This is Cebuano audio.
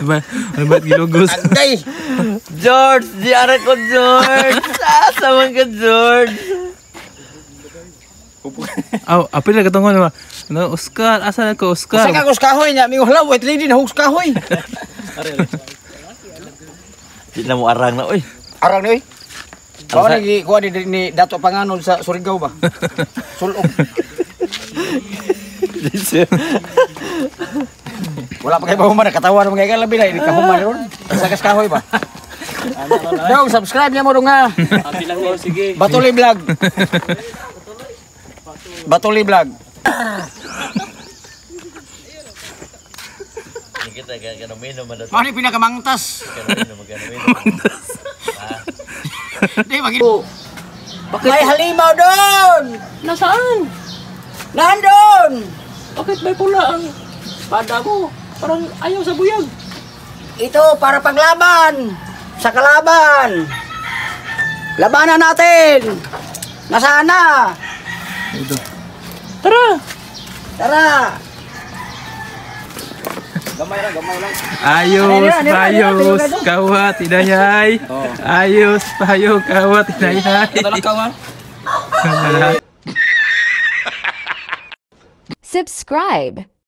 Ba, ano ba't gilugos? Agay! George, di ara ko, George. Asa man ka, George? Aw, apil na katungon ba? Ano, Oscar, asa na ko, Oscar? Usa ka kus kahoy nya, mingon hala, white lady na hugs kahoy. Di na mo arang na, oy. Arang ni oy. Bawa ni kuha ni Dato Panganon sa Surigao ba? Sulog. Wala pa kayo pahuman, nakatawa naman kayo labi na, hindi ka human ron. Sa kas kahoy ba? Dong, subscribe niya mo dong ha. Sige. Batuli Vlog. Batuli Vlog. Kita kanumino man daw. Mao ni pinakamangtas. Kanumino kanumino. Di magi. May halimaw doon. Nasaan? Nandun. Bakit may pula ang espada mo? Parang ayaw sa buyag. Ito para paglaban sa kalaban. Labanan natin. Nasaan na? Tara! Tara. Gamay lang, gamay lang. Ayos, payos, kawat, inayay. Ayos, payo, kawat, inayay. Subscribe.